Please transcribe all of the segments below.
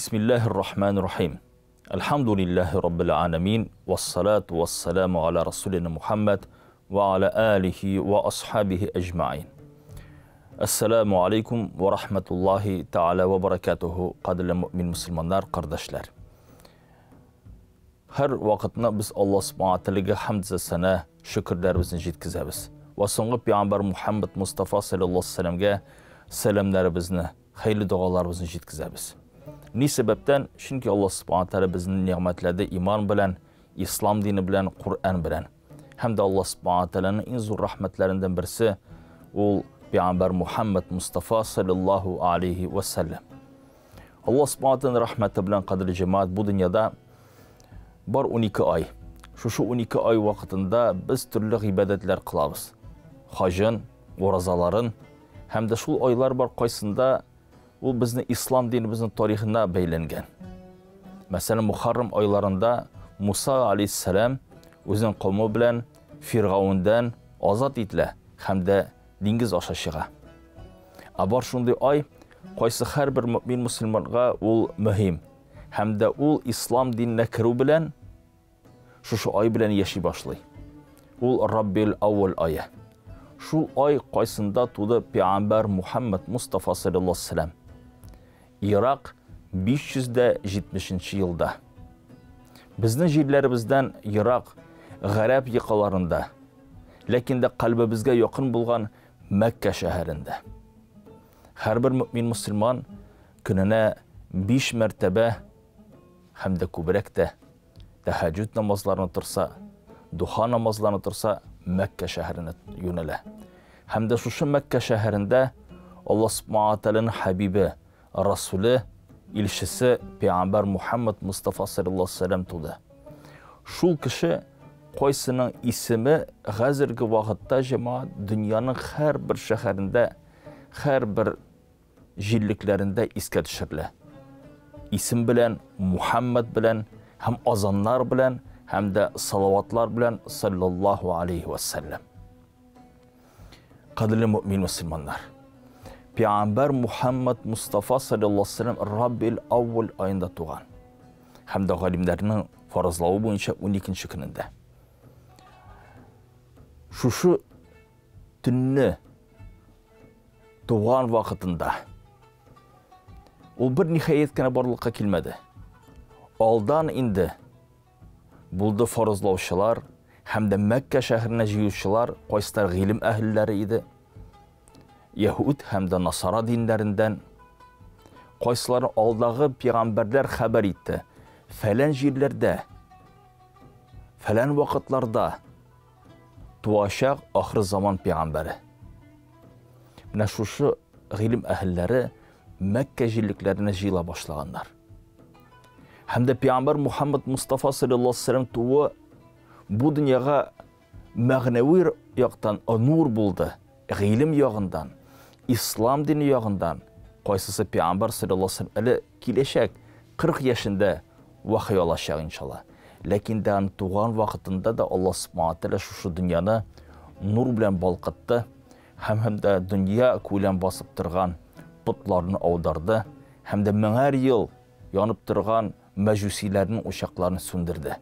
Бисмиллаһир рахманир рахим. Әлхәмдүлиллаһи раббил аламин, вассалату вассаламу аля расулина Мухаммад ва аля алихи ва асхабихи әҗмаин. Ассаламу алейкум ва рахматуллахи тааля ва баракатуху, кадерле мөмин мусульманнар, кардәшләр. Һәр вакытны без Аллаһ субхана тәгаләгә хәмд сәнә, шөкерләребезне җиткезәбез. Ва соңгы пәйгамбәр Мухаммад Мустафа саллаллаһу алейһи вәсәлләмгә сәламнәребезне, хәерле догаларыбызны җиткезәбез. Ни сәбәптән? Чөнки Аллаһ субхана тәгалә безне нигъмәтләде иман белән, ислам дине белән, Коръән белән. Һәм дә Аллаһ субхана тәгаләнең иң зур рәхмәтләреннән берсе ул пәйгамбәр Мухаммад Мустафа саллаллаһу алейхи вәсәлләм. Аллаһ субхана тәгаләнең рәхмәте белән, кадерле җәмәгать, бу дөньяда бар 12 ай. Шушы 12 ай вакытында без төрле гыйбадәтләр кылабыз. Хаҗын, уразаларын һәм дә шул айлар бар, кайсында ул безнең ислам динебезнең тарихына бәйләнгән. Мәсәлән, Мухаррам айларында Муса алейхиссалам үзенең кавымы белән Фиргаундән азат ителә һәм дә диңгез аша чыга. Ә бар шундый ай, кайсы һәрбер мөмин мусульманга ул мөһим. Һәм дә ул ислам диненә керү белән шушы ай белән яши башлый. Ул Раббил Аввал ае. Шул ай кайсында туды пәйгамбәр Мухаммад Мустафа саллаллаһу алейһи вәсәлләм. Ирак 570 елда. Безнең җирләребездән ерак, гарәп якаларында, ләкин дә кальбебезгә якын булган Мәккә шәһәрендә. Һәрбер мөмин мусульман көненә 5 мәртәбә һәм дә күбрәк тә тәһәҗҗүд намазларына торса, духа намазларына торса, Мәккә шәһәренә юнәлә. Һәм дә шушы Мәккә шәһәрендә Аллаһ субхана тәгаләнең хәбибе, Расуле, илчесе пәйгамбәр Мухаммад Мустафа саллаллаһу алейһи вәсәлләм туды. Шул кеше кайсының исеме хәзерге вакытта җәмәгать дөньяның һәрбер шәһәрендә, һәрбер җирлекләрендә искә төшерелә. Исем белән, Мухаммад белән һәм азаннар белән һәм дә салаватлар белән саллаллаһу алейхи вәсәлләм. Кадерле мөмин мөселманнар. Пәйгамбәр Мухаммад Мустафа саллаллаһу алейхи вәсәлләм Раббил Аввал аенда туган. Һәм дә галимнәрнең фаразлавы буенча 12 көнендә. Шушы төнне туган вакытында ул бер ниһаять кенә барлыкка килмәде. Алдан инде булды фаразлаучылар һәм дә Мәккә шәһәренә җыючылар, кайсылар гыйлем әһелләре иде. Яһүд һәм дә Насара диннәреннән кайсылары алдагы пәйгамбәрләр хәбәр итте. Фәлән җирләрдә, фәлән вакытларда туачак ахыр заман пәйгамбәре. Менә шушы гыйлем әһелләре Мәккә җирлекләренә җыела башлаганнар. Һәм дә пәйгамбәр Мухаммад Мустафа саллаллаһу алейһи вәсәлләм тууы бу дөньяга мәгънәви яктан нур булды, гыйлем ягындан, ислам дине ягындан, кайсысы пәйгамбәр саллаллаһу алейһи вәсәлләм әле киләчәк 40 яшендә вахи алачак иншалла. Ләкин дә аны туган вакытында да Аллаһ субхана тәгалә шушы дөньяны нур белән балкытты һәм дә дөнья күләм басып торган потларны аударды һәм дә меңәр ел янып торган мәҗүсиләрнең учакларын сүндерде.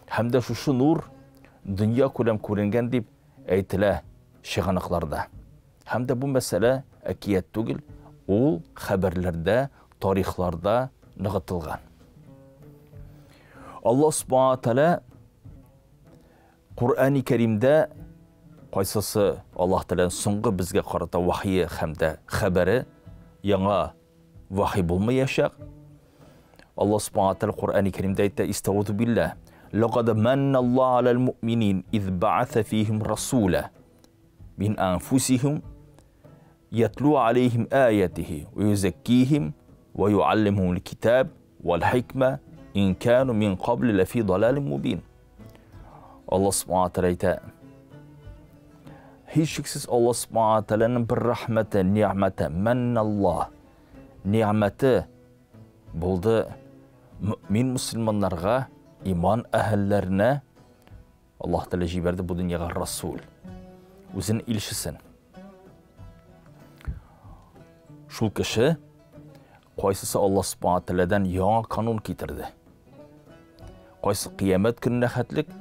Һәм дә шушы нур дөнья күләм күренгән дип әйтелә чыганакларда. Һәм дә бу мәсьәлә әкият түгел, ул хәбәрләрдә, тарихларда ныгытылган. Аллаһ субхана тәгалә Коръәни Кәримдә кайсысы Аллаһ Тәгаләнең соңгы безгә карата вахие һәм дә хәбәре, яңа вахи булмаячак. Аллаһ субхана тәгалә Коръәни Кәримдә әйтә: "Истаузу биллаһ, лакад манналлаһу алал муъминин из ба'аса фихим расула мин анфусихим ятлу алейхим аятихи ва юзаккихим ва юаллимухум китаб вал хикма ин кану мин кабли лафи далалин мубин." Аллаһ субхана тәгалә әйтә: Һичшиксез Аллаһ субхана тәгаләнең бер рәхмәте, ни'мәте, манналлаһ ни'мәте булды мөмин мусульманнарга, иман әһелләренә Аллаһ Тәгалә җибәрде бу дөньяга Расул, үзенең илчесен. Шул кеше. Кайсысы Аллаһ Субхана Тәгаләдән яңа канун китерде. Кайсы кыямәт көненә хәтлек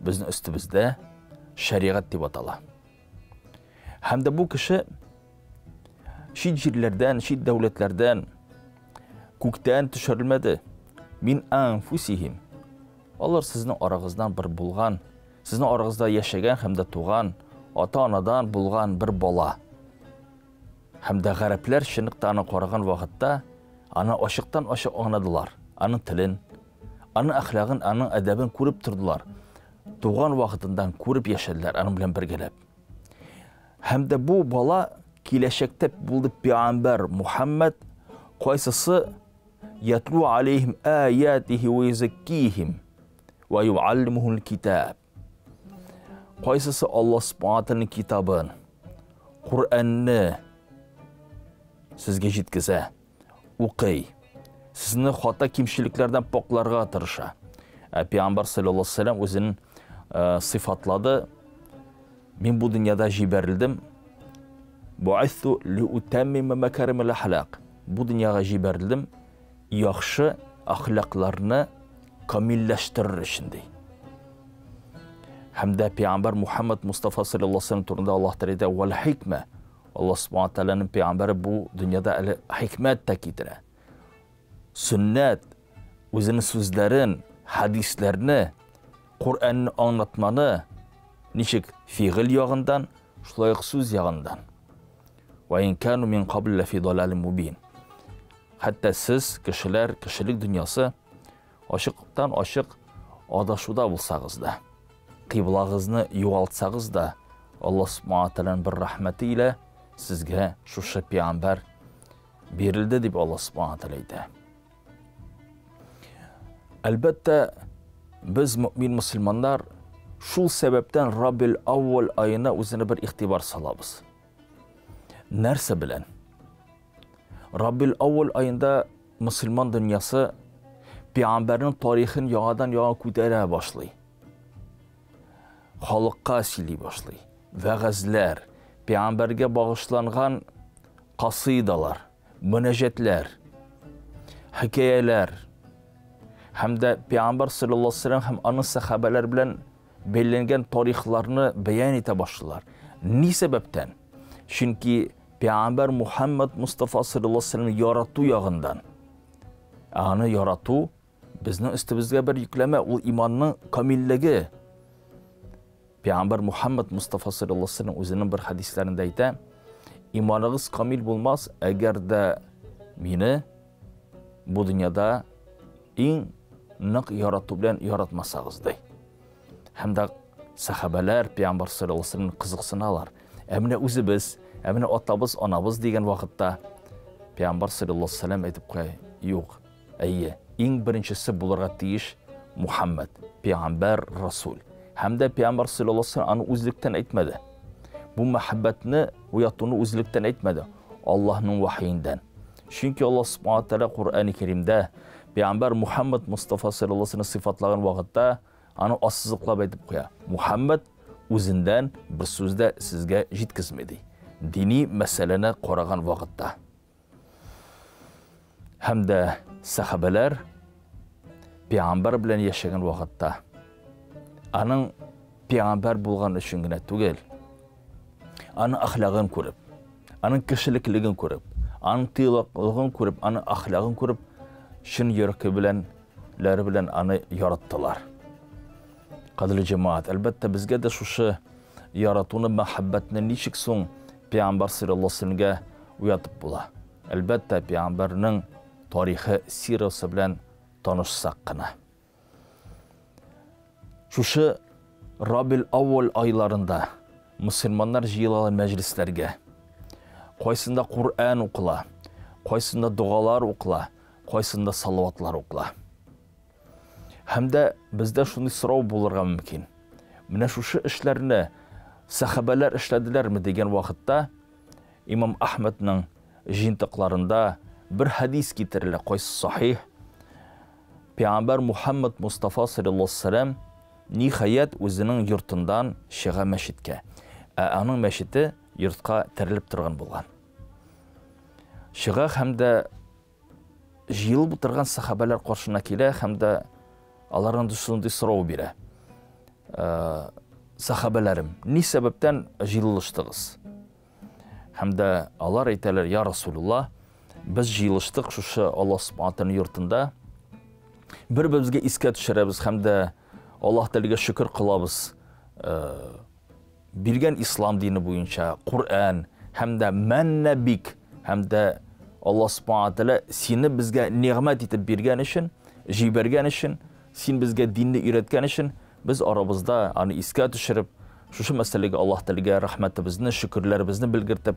безнең өстебездә шәригать дип атала. Һәм дә бу кеше чит җирләрдән, чит дәүләтләрдән, күктән төшерелмәде. Мин анфусихим. Алар сезнең арагыздан бер булган, сезнең арагызда яшәгән һәм дә туган, ата-анадан булган бер бала. Һәм дә гарәпләр чынлыкта аны караган вакытта аны ачыктан-ачык аңладылар. Аның телен, аның әхлагын, аның әдәбен күреп тордылар. Туган вакытыннан күреп яшәделәр аның белән бергәләп. Һәм дә бу бала киләчәктә булды пәйгамбәр Мухаммад, кайсысы ятлу алейхим аятихи ва юзаккихим ва юаллимухул китаб. Кайсысы Аллаһ Субхану китабын, Коръәнне сезгә җиткезә, укый, сезне хата кимчелекләрдән пакларга тырыша. Ә Пәйгамбәр саллаллаһу алейһи вәсәлләм үзен сыйфатлады. Мин бу дөньяда җибәрелдем. Бу'иссу лиутаммима макаримал ахлак. Бу дөньяга җибәрелдем яхшы әхлакларны камилләштерер өчен ди. Һәм дә Пәйгамбәр Мухаммад Мустафа саллаллаһу алейһи вәсәлләм турында Аллаһ Тәгалә әйтә, "Вәл хикмә". Аллаһ Субхану Тәгаләнең пәйгамбәре бу дөньяда әле хикмәт тә китерә. Сөннәт, үзенең сүзләрен, хәдисләрне, Коръәнне аңлатманы ничек фигыль ягындан, шулай ук сүз ягындан. Ва ин кану мин кабл лафи далалин мубин. Хәтта сез, кешеләр, кешелек дөньясы ачыктан ачык адашуда булсагыз да, кыйблагызны югалтсагыз да, Аллаһ Субхану Тәгаләнең бер рәхмәте илә сезгә шушы пәйгамбәр бирелде дип Аллаһ Субхану Тәгалә әйтә. Әлбәттә, без мөмин мөселманнар шул сәбәптән Раббил Аввал аена үзенә бер игътибар салабыз. Нәрсә белән? Раббил Аввал аенда мөселман дөньясы пәйгамбәрнең тарихын яңадан-яңа күтәрә башлый. Халыкка сөйли башлый. Вәгазьләр, пәйгамбәргә багышланган касыйдалар, мөнәҗәтләр, хикәяләр һәм дә пәйгамбәр саллаллаһу алейһи вәсәлләм һәм аның сәхабәләре белән бәйләнгән тарихларны бәян итә башлыйлар. Ни сәбәптән? Чөнки пәйгамбәр Мухаммад Мустафа саллаллаһу алейһи вәсәлләмне ярату ягындан. Ә аны ярату безнең өстебезгә бер йөкләмә, ул иманның камиллеге. Пәйгамбәр Мухаммад Мустафа саллаллаһу алейһи вәсәлләм үзенең бер хәдисләрендә әйтә: "Иманыгыз камил булмас, әгәр дә мине бу дөньяда иң нык ярату белән яратмасагыз", ди. Һәм дә сәхабәләр Пәйгамбәр саллаллаһу алейһи вәсәлләм кызыксыналар. Ә менә үзебез, ә менә атабыз, анабыз дигән вакытта Пәйгамбәр саллаллаһу алейһи вәсәлләм әйтеп куя: "Юк, әйе, иң беренчесе булырга тиеш Мухаммад, пәйгамбәр, расул". Һәм дә пәйгамбәр саллаллаһу алейһи вәсәлләм аны үзлектән әйтмәде. Бу мәхәббәтне уятуны үзлектән әйтмәде. Аллаһның вахиендән. Чөнки Аллаһ субхана тәгалә Коръәни Кәримдә пәйгамбәр Мухаммад Мустафа саллаллаһу алейһи вәсәлләм сыйфатлаган вакытта аны ассызыклап әйтеп куя. Мухаммад үзендән бер сүз дә сезгә җиткезми ди. Дини мәсьәләне караган вакытта. Һәм дә сәхабәләр пәйгамбәр белән яшәгән вакытта аның пәйгамбәр булган өчен генә түгел, аның әхлагын күреп, аның кешелеклеген күреп, аның тыйлыклыгын күреп, аның әхлагын күреп, чын йөрәге белән, ләре белән аны яраттылар. Кадерле җәмәгать, әлбәттә, безгә дә шушы яратуны, мәхәббәтне ничек соң пәйгамбәр саллаллаһу алейһи вәсәлләмгә уятып була? Әлбәттә, пәйгамбәрнең тарихы, сирасы белән танышсак кына. Шушы Рабил Аввал айларында мөселманнар җыелалар мәҗлесләргә. Кайсында Коръән укыла, кайсында догалар укыла, кайсында салаватлар укыла. Һәм дә бездә шундый сорау булырга мөмкин. Менә шушы эшләрне сәхабәләр эшләделәрме дигән вакытта Имам Ахмадның җыентыкларында бер хәдис китерелә, кайсы сахих. Пәйгамбәр Мухаммад Мустафа саллаллаһу алейһи вәсәлләм ниһаять үзенең йортыннан чыга мәчеткә. Ә аның мәчете йортка терелеп торган булган. Чыга һәм дә җыелып утырган сахабәләр каршына килә һәм дә алардан шундый сорау бирә. Сахабәләрем, ни сәбәптән җыелыштыгыз? Һәм дә алар әйтәләр, я Расулулла, без җыелыштык шушы Аллаһ Субхану йортында. Бер-беребезгә искә төшерәбез һәм дә Аллаһ Тәгаләгә шөкер кылабыз. Биргән ислам дине буенча Коръән һәм дә мәннә бик һәм дә Аллаһ Субхану Тәгалә сине безгә нигъмәт итеп биргән өчен, җибәргән өчен, син безгә динне өйрәткән өчен без арабызда аны искә төшереп, шушы мәсьәләгә Аллаһ Тәгаләгә рәхмәтебезне, шөкерләребезне белгертеп,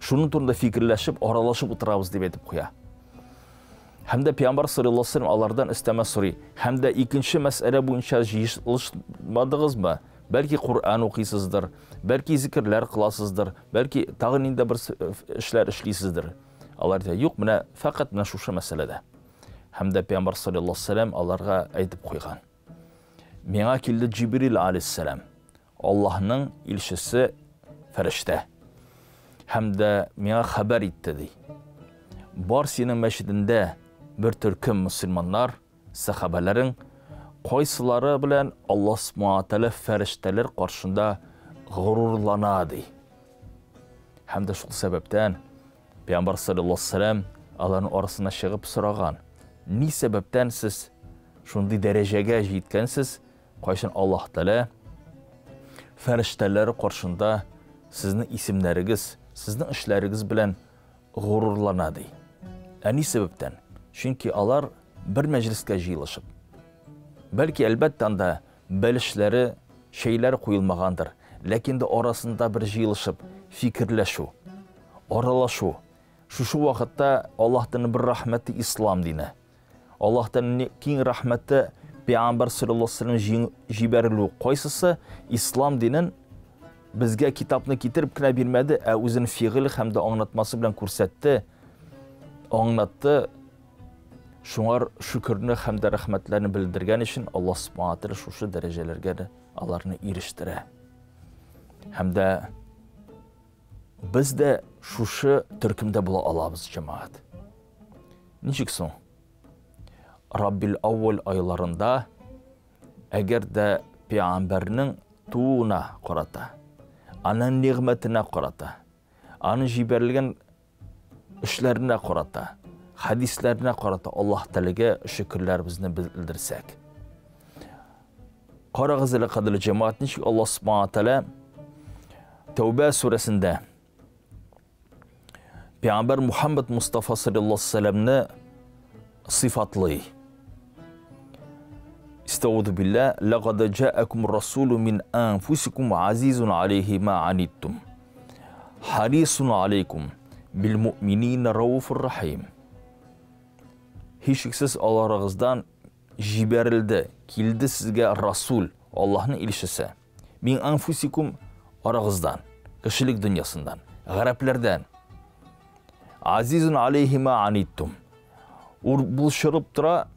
шуның турында фикерләшеп, аралашып утырабыз дип әйтеп куя. Һәм дә Пәйгамбәр саллаллаһу алейһи вәсәлләм алардан өстәмә сорый. Һәм дә икенче мәсьәлә буенча җыелышмадыгызмы? Бәлки Коръән укыйсыздыр, бәлки зикерләр кыласыздыр, бәлки тагын инде бер эшләр эшлисездер. Алар әйтә, юк, менә фәкать менә шушы мәсьәләдә. Һәм дә Пәйгамбәр саллаллаһу алейһи вәсәлләм аларга әйтеп куйган. Миңа килде Җибрил алейһиссәлам, Аллаһның илчесе фәрештә. Һәм дә миңа хәбәр итте ди. Бар синең мәчетендә бер төркем мөселманнар, сәхабәләрең, кайсылары белән Аллаһ Субхану Тәгалә фәрештәләр каршында горурлана ди. Һәм дә шул сәбәптән Пәйгамбәр саллаллаһу алейһи вәсәлләм аларның арасына чыгып сораган: "Ни сәбәптән сез шундый дәрәҗәгә җиткәнсез, кайчан Аллаһ Тәгалә фәрештәләре каршында сезнең исемнәрегез, сезнең эшләрегез белән горурлана?" ди. Ә ни сәбәптән? Чөнки алар бер мәҗлескә җыелышып, бәлки әлбәттә анда бәлешләре, чәйләр куелмагандыр, ләкин дә арасында бер җыелышып фикерләшү, аралашу. Шушы вакытта Аллаһтан бер рәхмәте ислам дине. Аллаһтан киң рәхмәте Пәйгамбәр саллаллаһу алейһи вәсәлләм җибәрелү. Кайсысы ислам динен безгә китапны китереп кенә бирмәде, ә үзен фигыль һәм дә аңлатмасы белән күрсәтте, аңлатты. Шуңар шөкерне һәм дә рәхмәтләрне белдергән өчен Аллаһ Субхану ва Тааля шушы дәрәҗәләргә дә аларны ирештерә. Һәм дә без дә шушы төркемдә була алабыз, җәмәгать. Ничек соң? Раббил Аввал айларында әгәр дә пәйгамбәрнең тууына карата, аның нигъмәтенә карата, аның җибәрелгән эшләренә карата, хәдисләренә карата Аллаһ Тәгаләгә шөкерләребезне белдерсәк. Карагыз әле, кадерле җәмәгать, ничек Аллаһ Субхану Тәгалә Тәүбә сүрәсендә Пәйгамбәр Мухаммад Мустафа саллаллаһу алейһи вәсәлләмне сыйфатлый. Истауду билла, лaqad ja'akum rasulun min anfusikum azizun alayhi ma anittum. Harisun alaykum bil mu'minina raufur rahim. Һичшиксез аларыгыздан җибәрелде, килде сезгә Расул, Аллаһның илчесе. Мин анфусикум арагыздан, кешелек дөньясыннан, гарәпләрдән. Азизун алейхи ма аниттум. Ул булшырып тора,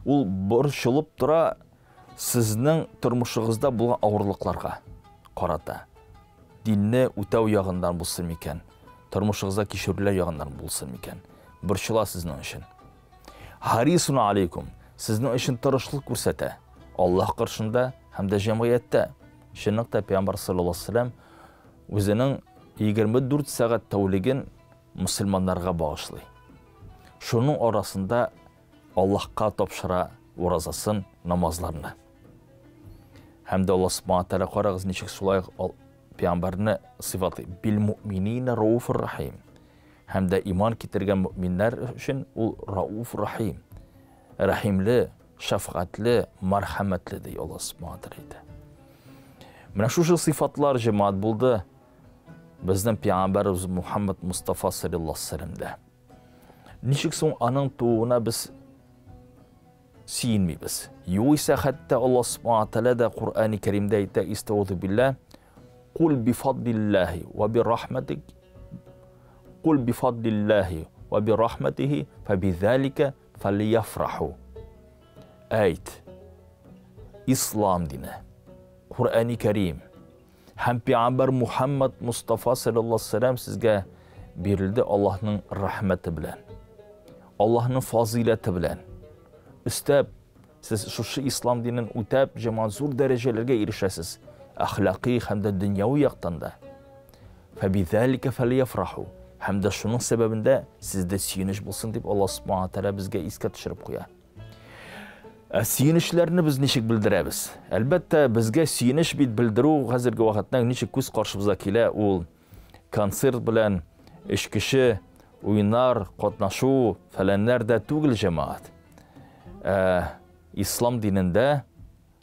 ул борчылып тора сезнең тормышыгызда булган авырлыкларга карата. Динне үтәү ягыннан булсын микән, тормышыгызда кичерүләр ягыннан булсын микән. Борчыла сезнең өчен. Харисун алейкум. Сезнең өчен тырышлык күрсәтә. Аллаһ каршында һәм дә җәмгыятьтә. Чынлыкта Пәйгамбәр саллаллаһу алейһи вәсәлләм үзенең 24 сәгать тәүлеген мөселманнарга багышлый. Шуның арасында Аллаһка тапшыра уразасын, намазларны. Һәм дә Аллаһ Субхану Тәгалә карагыз ничек шулай пәйгамбәрне сыйфатлый. Бил муъминина рауфур рахим. Һәм дә иман китергән мөминнәр өчен ул рауф рахим. Рәхимле, шәфкатьле, мәрхәмәтле ди Аллаһ Субхану Тәгалә. Менә шушы сыйфатлар җәмәгать булды безнең пәйгамбәребез Мухаммад Мустафа саллаллаһу алейһи вәсәлләмдә. Ничек соң аның тууына без сөенмибез? Югыйсә хәтта Аллаһ Субхану Тәгалә дә Коръәни Кәримдә әйтә, истаузу билла, Кул бифаддиллаһи ва бирахматик, Кул бифаддиллаһи ва бирахматихи фабизалика фалияфраху. Әйт, Ислам дине, Коръәни Кәрим һәм Пәйгамбәр Мухаммад Мустафа саллаллаһу алейһи вәсәлләм сезгә бирелде Аллаһның рәхмәте белән. Аллаһның фазыйләте белән өстәп, сез шушы ислам динен үтәп, җәмәгать, зур дәрәҗәләргә ирешәсез, әхлакый һәм дә дөньяви яктан да. Фәбизәлика фәлияфраху. Һәм дә шуның сәбәбендә сездә сөенеч булсын дип Аллаһ субхана тәгалә безгә искә төшереп куя. Ә сөенечләрне без ничек белдерәбез? Әлбәттә, безгә сөенеч бит белдерү хәзерге вакытта ничек күз каршыбызга килә, ул концерт белән өч кеше уйнар, катнашу, фәләннәр дә түгел, җәмәгать. Ә ислам динендә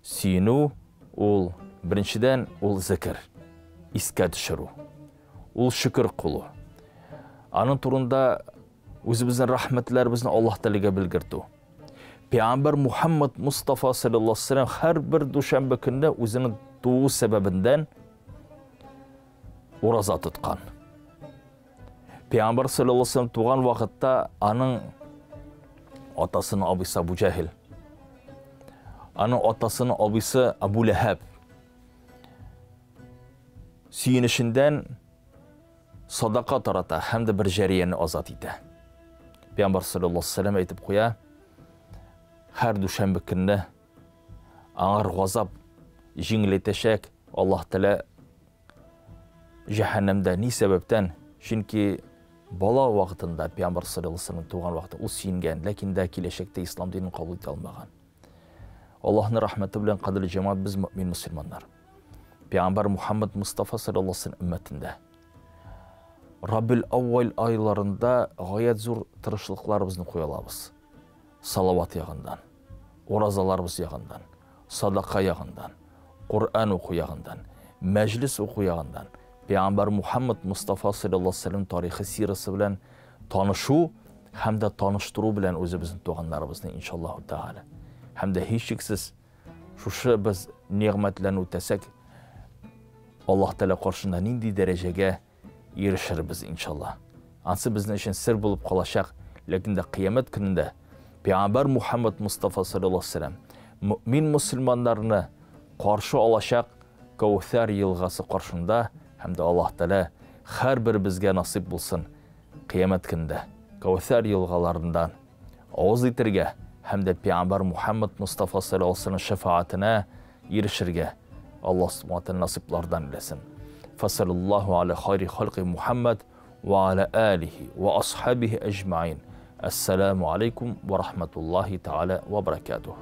сөенү ул беренчедән ул зикер, искә төшерү. Ул шөкер кылу. Аның турында үзебезнең рәхмәтләребезне Аллаһ Тәгаләгә белгертү. Пәйгамбәр Мухаммад Мустафа саллаллаһу алейһи вәсәлләм һәрбер дүшәмбе көндә үзенең туу сәбәбеннән ураза тоткан. Пәйгамбәр саллаллаһу алейһи вәсәлләм туган вакытта аның атасының абыйсы Абу Җаһил, аның атасының абыйсы Абу Ләһәб сөенечендән садака тарата һәм дә бер җәрияне азат итә. Пәйгамбәр саллаллаһу алейһи вәсәлләм әйтеп куя, һәр дүшәмбе көнне аңар газап җиңеләйтәчәк Аллаһ Тәгалә җәһәннәмдә. Ни сәбәптән? Чөнки бала вакытында, Пәйгамбәр саллаллаһу алейһи вәсәлләм туган вакытта ул сөенгән, ләкин дә киләчәктә ислам динен кабул итә алмаган. Аллаһның рәхмәте белән, кадерле җәмәгать, без мөмин мөселманнар. Пәйгамбәр Мухаммад Мустафа саллаллаһу алейһи вәсәлләм өммәтендә Раббил Әүвәл айларында гаять зур тырышлыкларыбызны куя алабыз. Салават ягындан, уразаларыбыз ягындан, садака ягындан, Коръән уку ягындан, мәҗлес уку ягындан, Пәйгамбәр Мухаммад Мустафа саллаллаһу алейһи вәсәлләм тарихы сирасы белән танышу һәм дә таныштыру белән үзебезнең туганнарыбызны иншаллаһу тәгалә. Һәм дә һичшиксез шушы без нигъмәтләрне үтәсәк, Аллаһ Тәгалә каршында нинди дәрәҗәгә ирешербез иншалла. Ансы безнең өчен сер булып калачак, ләкин дә кыямәт көнендә Пәйгамбәр Мухаммад Мустафа саллаллаһу алейһи вәсәлләм мөмин мөселманнарны каршы алачак Кәүсәр елгасы каршында һәм дә Аллаһ Тәгалә һәрберебезгә насыйп булсын кыямәт көнендә Кәүсәр елгаларыннан авыз итәргә һәм дә Пәйгамбәр Мухаммад Мустафа саллаллаһу алейһи вәсәлләм шәфәгатенә ирешергә Аллаһ субхана тәгалә насыйплардан әйләсен. Фасаллаллаһу аля хайри халқи Мухаммад ва аля алихи ва асхабихи әҗмаин. Ассаламу алейкум ва рахматуллахи тааля ва баракатух.